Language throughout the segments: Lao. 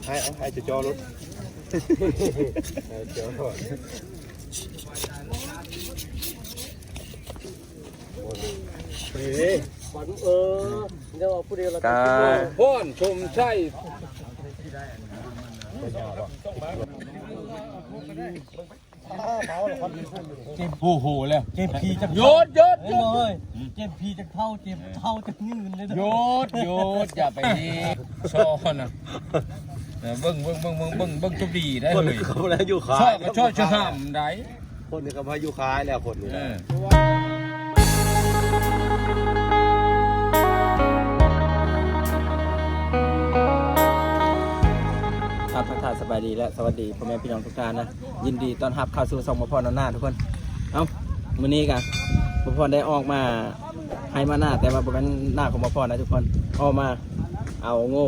ໃຫ້ ໃຫ້ຈະຈໍລົດ ໃຫ້ຈະຈໍລົດ ນີ້ເດ້ ຂວັນ ເອີ ແລ້ວເອົາຜູ້ດຽວລະ ກາ ພອນ ຊົມໄຊ ເຈັບ ໂອ້ໂຫ ແລ້ວ ເຈັບຜີຈັກ ຢຸດ ຢຸດ ຢຸດ ເອີ ເຈັບຜີຈັກເທົ້າ ເຈັບເທົ້າຈັກຍືນເລີຍ ຢຸດ ຢຸດ ຢ່າໄປນີ້ ຊໍນະ ເອີ ເບິ່ງ ເບິ່ງ ເບິ່ງ ເບິ່ງ ເບິ່ງ ເບິ່ງຕົວດີໄດ້ເຮີ້ຍ ຄົນນີ້ເຂົາບໍ່ໄດ້ຢູ່ຂາຍ ຊໍກໍຊໍຊະຫ້າມໄດ້ ຄົນນີ້ເຂົາບໍ່ຢູ່ຂາຍແລ້ວ ຄົນນີ້ນະ ເອີ ອ່າ ທັກທາຍສະບາຍດີ ແລະ ສະຫວັດດີພໍ່ແມ່ພີ່ນ້ອງທຸກທ່ານນະ. ຍິນດີຕ້ອນຮັບເຂົ້າສູ່ຊ່ອງໝໍພອນນຳໜ້າທຸກຄົນ. ເອົ້າ ມື້ນີ້ກະໝໍພອນໄດ້ອອກມາໄຮ່ມານາ ແຕ່ວ່າບໍ່ແມ່ນນາຂອງໝໍພອນນະທຸກຄົນ ອອກມາເອົາໂງ່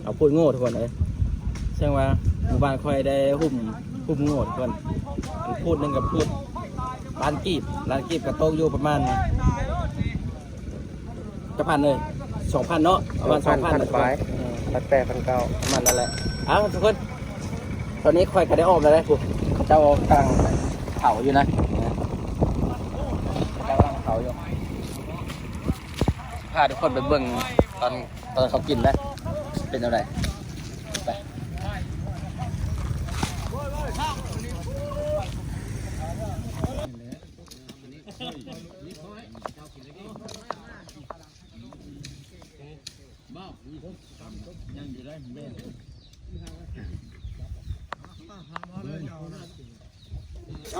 ເອົາພູດໂງ່ທຸກຄົນເອີຍ. ເຊິ່ງວ່າໝູ່ບ້ານຂ້ອຍໄດ້ຫຸ້ມ ຫຸ້ມໂງ່ທຸກຄົນ ພູດໜຶ່ງກະພູດລ້ານກີບ ລ້ານກີບກະຕົກຢູ່ປະມານ ຈັກພັນເອີຍ ສອງພັນເນາະ ປະມານສອງພັນ ພັນປາຍ ເອີ ພັນແປດ ພັນເກົ້າ ປະມານນັ້ນແຫຼະ. ເອົ້າ ທຸກຄົນ ຕອນນີ້ຂ້ອຍກໍໄດ້ອອມແລ້ວເດ້ ຜູ້ ເຂົາເຈົ້າກຳລັງເຜົາຢູ່ນະ ເຂົາເຈົ້າກຳລັງເຜົາຢູ່ ພາທຸກຄົນໄປເບິ່ງຕອນ ຕອນເຂົາກິນນະ ເປັນແນວໃດ ໄປ.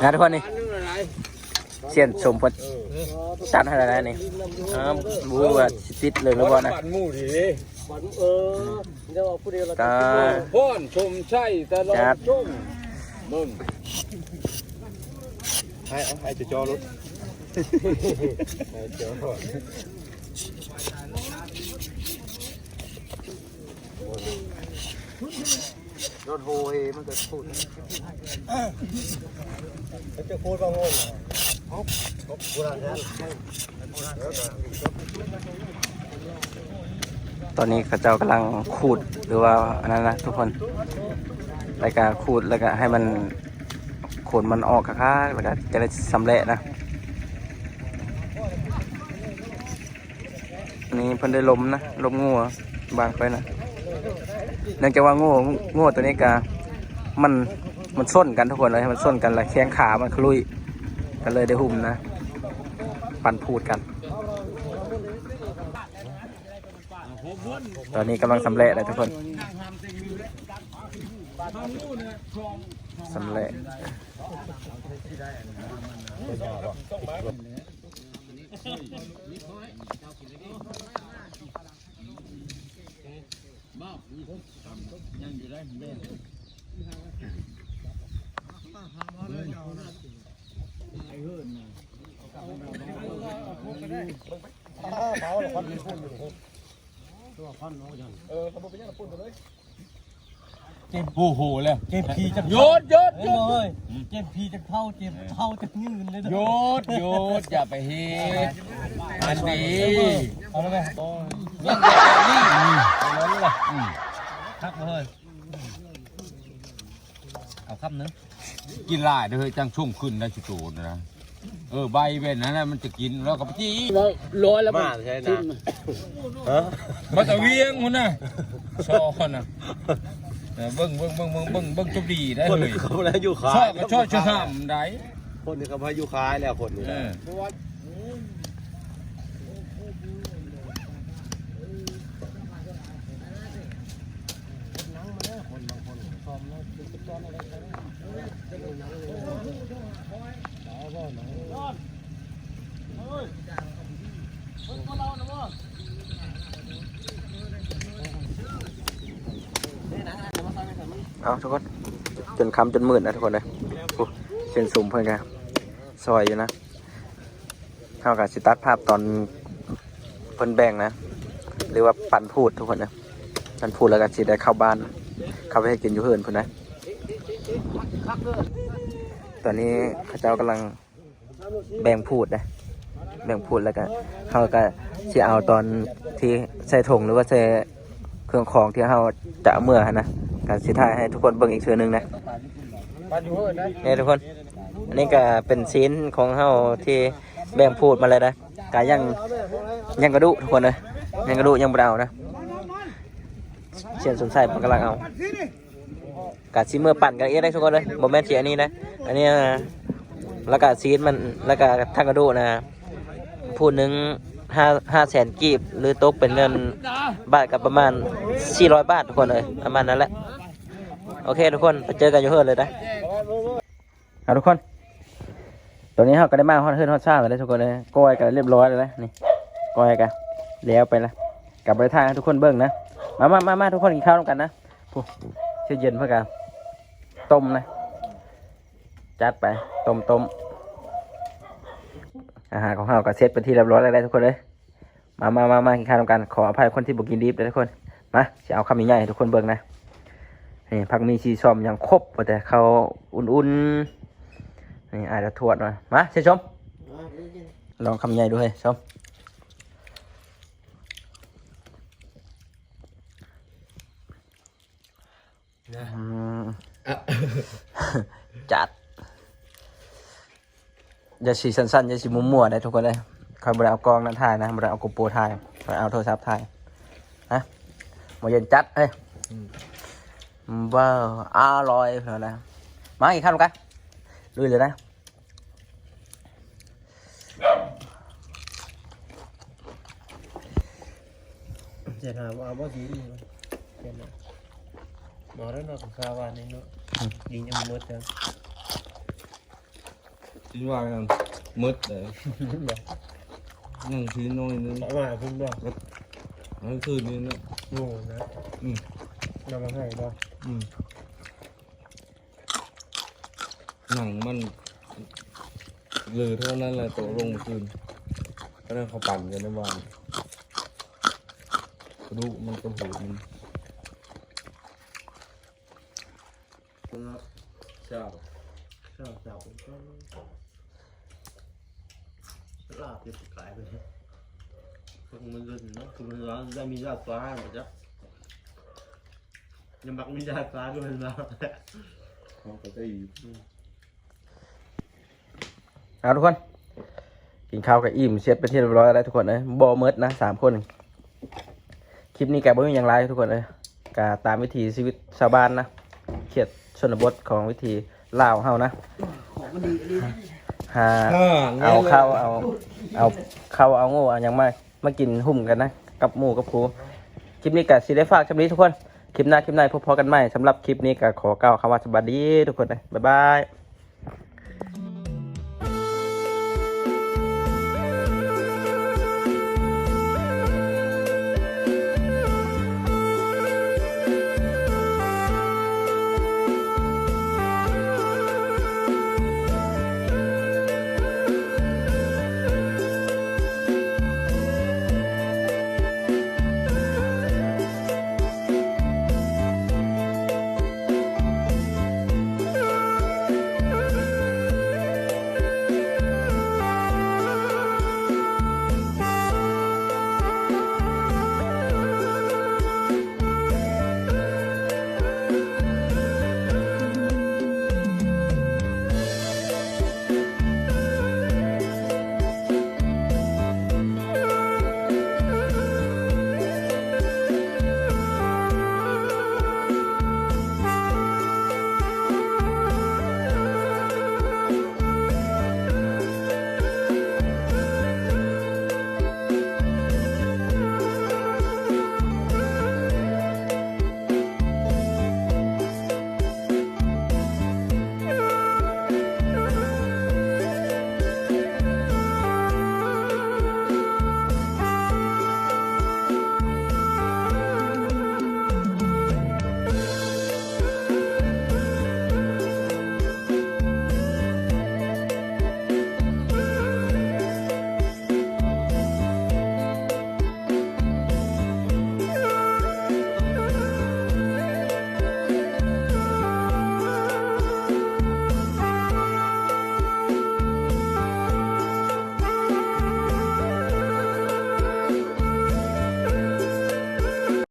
ນະ ທຸກຄົນນີ້ ຊຽນສົມເພິ່ນຈັດໃຫ້ແລ້ວນະນີ້ ເອີ ບໍ່ຮູ້ວ່າຊິຕິດເລີຍຫຼືບໍ່ນະ ເອີ ແລ້ວເອົາຜູ້ດຽວລະ ກາ ພອນ ຊົມໄຊ ຕະຫຼອດຊົມ ເບິ່ງ ໃຫ້ ໃຫ້ຈະຈໍລົດ ໃຫ້ຈະຈໍລົດ ລົດໂຮເຮມັນກະຂູດ ຈະຂູດບໍ່ໂຫ ເອົາ ຕອນນີ້ເຂົາເຈົ້າກຳລັງຂູດ ຫຼືວ່າອັນນັ້ນນະທຸກຄົນ ແລ້ວກະຂູດ ແລ້ວກະໃຫ້ມັນ ຂົນມັນອອກຄັກໆ ແລ້ວກະຈະໄດ້ຊຳແຫຼະນະ. ນີ້ເພິ່ນໄດ້ລົມນະ ລົມງົວບ້ານຂ້ອຍນະ ເນື່ອງຈາກວ່າງົວ ງົວໂຕນີ້ກະ ມັນ ມັນຊົນກັນທຸກຄົນເອີຍ ມັນຊົນກັນ ແລ້ວແຂ້ງຂາມັນຂະລຸຍ ກະເລີຍໄດ້ຫຸ້ມນະ ປັນຜູດກັນ. ຕອນນີ້ກຳລັງຊຳແຫຼະແລ້ວທຸກຄົນ ຊຳແຫຼະ. ເຈັບ ໂອ້ໂຫ ແລ້ວ ເຈັບຜີຈັກ ຢຸດ ຢຸດ ຢຸດ ເອີ ເຈັບຜີຈັກເທົ້າ ເຈັບເທົ້າຈັກຍືນເລີຍ ຢຸດ ຢຸດ ຢ່າໄປເຮັດ ອັນນີ້ ເອົາແລ້ວ ເອົາແລ້ວ ຄັກບໍ່ເຮີ້ຍ ເອົາຄຳໜຶ່ງ ກິນຫຼາຍເດີ ຈັ່ງຊຸ່ມຂຶ້ນໄດ້ຊຸໂຕນະ. ເອີ ໃບແບບນັ້ນນະ ມັນຈະກິນ ແລ້ວກໍໄປຈີ້ ເວົ້າຮ້ອຍແລ້ວ ມາແທ້ນະ ຮະ ມາແຕ່ວຽງພຸ້ນນະ ຊໍນະ ເອີ ເບິ່ງ ເບິ່ງ ເບິ່ງ ເບິ່ງ ເບິ່ງ ເບິ່ງຕົວດີໄດ້ເຮີ້ຍ ຄົນນີ້ເຂົາບໍ່ໄດ້ຢູ່ຂາຍ ຊໍກໍຊໍຊະຫ້າມໄດ້ ຄົນນີ້ເຂົາບໍ່ໃຫ້ຢູ່ຂາຍແລ້ວ ຄົນນີ້ນະ ເອີ. ເອົາທຸກຄົນ ຈົນຄ່ຳຈົນມືດນະທຸກຄົນເອີຍ ໂອ້ ເຊນຊຸມເພິ່ນກະ ຊ່ອຍຢູ່ນະ ເຮົາກໍຊິຕັດພາບຕອນເພິ່ນແບ່ງນະ ຫຼືວ່າປັນຜູດທຸກຄົນນະ ປັນຜູດແລ້ວກໍຊິໄດ້ເຂົ້າບ້ານ ເຂົ້າໄປເຮັດກິນຢູ່ເຮືອນພຸ້ນນະ. ຕອນນີ້ເຂົາເຈົ້າກຳລັງແບ່ງຜູດເດ້ ແບ່ງຜູດແລ້ວກໍເຮົາກໍຊິເອົາຕອນທີ່ໃສ່ຖົງ ຫຼືວ່າໃສ່ ເຄື່ອງຂອງທີ່ເຮົາຈະເອົາເມືອຫັ້ນນະ ກໍຊິຖ່າຍໃຫ້ທຸກຄົນເບິ່ງອີກເທື່ອໜຶ່ງນະ. ນີ້ທຸກຄົນ ອັນນີ້ກໍເປັນຊີ້ນຂອງເຮົາທີ່ແບ່ງພູດມາແລ້ວນະ. ກະຍັງ ຍັງກະດູກທຸກຄົນເອີຍ ຍັງກະດູກ ຍັງບໍ່ໄດ້ເອົານະ. ຊຽນສົມໄຊເພິ່ນກຳລັງເອົາ ກະຊິເມືອປັ່ນກັນເອງໄດ໋ທຸກຄົນເອີຍ ບໍ່ແມ່ນຊິອັນນີ້ນະ. ອັນນີ້ ແລ້ວກະຊີ້ນມັນ ແລ້ວກະທັງກະດູກນະ ພູດໜຶ່ງຫ້າ ຫ້າແສນກີບ ຫຼືຕົກເປັນເງິນບາດກໍປະມານສີ່ຮ້ອຍບາດທຸກຄົນເອີຍ ປະມານນັ້ນແຫຼະ. ໂອເຄທຸກຄົນ ໄປເຈີກັນຢູ່ເຮືອນເລີຍນະ. ເອົາທຸກຄົນ ຕອນນີ້ເຮົາກໍໄດ້ມາຮອດເຮືອນຮອດຊານແລ້ວເດ້ທຸກຄົນເອີຍ. ກ້ອຍກໍລຽບຮ້ອຍແລ້ວນະ ນີ້ ກ້ອຍກໍແລ້ວໄປລະ ກໍບໍ່ໄດ້ຖ່າຍໃຫ້ທຸກຄົນເບິ່ງນະ. ມາ ມາ ມາ ມາ ທຸກຄົນກິນເຂົ້ານຳກັນນະ. ຜູ້ ເຢັນເພິ່ນກໍຕົ້ມນະ ຈັດໄປ ຕົ້ມໆ. ອາຫານຂອງເຮົາກໍເສັດເປັນທີ່ລຽບຮ້ອຍແລ້ວເດ້ທຸກຄົນເອີຍ. ມາ ມາ ມາ ມາກິນເຂົ້ານຳກັນ. ຂໍອະໄພຄົນທີ່ບໍ່ກິນດິບເດີທຸກຄົນ. ມາ ຊິເອົາຄຳໃຫຍ່ໆໃຫ້ທຸກຄົນເບິ່ງນະ. ນີ້ ຜັກໝີ່ ຊີ້ສ້ອມ ຫຍັງຄົບ ວ່າແຕ່ເຂົ້າອຸ່ນໆ. ນີ້ ອ້າຍລາວທວດມາ. ມາ ເຊີນຊົມ. ລອງຄຳໃຫຍ່ດູເຮີ້ຍ ຊົມ. ອືມ ຈັດ. ຢ່າຊິສັ້ນໆ ຢ່າຊິມົວໆ ໄດ໋ທຸກຄົນເອີຍ. ຂ້ອຍບໍ່ໄດ້ເອົາກ້ອງນັ້ນຖ່າຍນະ ບໍ່ໄດ້ເອົາໂກໂປຖ່າຍ ຂ້ອຍເອົາໂທລະສັບຖ່າຍນະ. ໝໍເຢັນຈັດເຮີ້ຍ. ອືມ ວ້າວ ອະລ່ອຍເພິ່ນວ່ານະ. ມາກິນເຂົ້ານຳກັນ ລຸຍເລີຍນະ. ຈະຫາວ່າບໍ່ດີນີ້ ເປັນຫຍັງ ບໍ່ໄດ້ເນາະ ຂ້າວານີ້ເນາະ. ອືມ ດີຍັງບໍ່ໝົດຈ້ະ ຊິວ່າຫຍັງ ໝົດເລີຍ. ຍັງຊິໜ້ອຍໜຶ່ງ ວ່າເພິ່ນບໍ່ ອັນຄືນນີ້ເນາະ. ໂອ້ນະ. ອືມ ລາວມາໃຫ້ບໍ່? ອືມ ໜັງມັນເຫຼືອເທົ່ານັ້ນແຫຼະ ໂຕະລົງຄືນ. ກໍນັ້ນເຂົາປັ່ນກັນໃນບ້ານ ກະດູກມັນກະຫູດມັນ. ເຈົ້າ ເຈົ້າ ເຈົ້າ ລາບທີ່ກາຍໄປ ມັນເດີນເນາະ ຄືມັນວ່າໄດ້ມີລາບປານະ. ຍັງມັກມີຢາຊາດ້ວຍນະ. ເຮົາກໍໄດ້ ອືມ ເອົາທຸກຄົນ ກິນເຂົ້າກໍອີ່ມເສັດເປັນທີ່ຮຽບຮ້ອຍແລ້ວທຸກຄົນເອີຍ. ບໍ່ໝົດນະ ສາມຄົນ. ຄລິບນີ້ກໍບໍ່ມີຫຍັງຫຼາຍທຸກຄົນເອີຍ ກໍຕາມວິຖີຊີວິດຊາວບ້ານນະ ເຂດຊົນນະບົດຂອງວິຖີລາວເຮົານະ. ຫາເອົາເຂົ້າ ເອົາ ເອົາເຂົ້າເອົາໂງ່ເອົາຫຍັງມາ ມາກິນຮ່ວມກັນນະ ກັບໝູ່ກັບຄູ່. ຄລິບນີ້ກໍຊິໄດ້ຝາກສ່ຳນີ້ທຸກຄົນ. ຄລິບໜ້າຄລິບໃນພົບພໍ້ກັນໃໝ່. ສຳລັບຄລິບນີ້ກໍຂໍກ່າວຄຳວ່າສະບາຍດີທຸກຄົນເດີ. ບາຍບາຍ.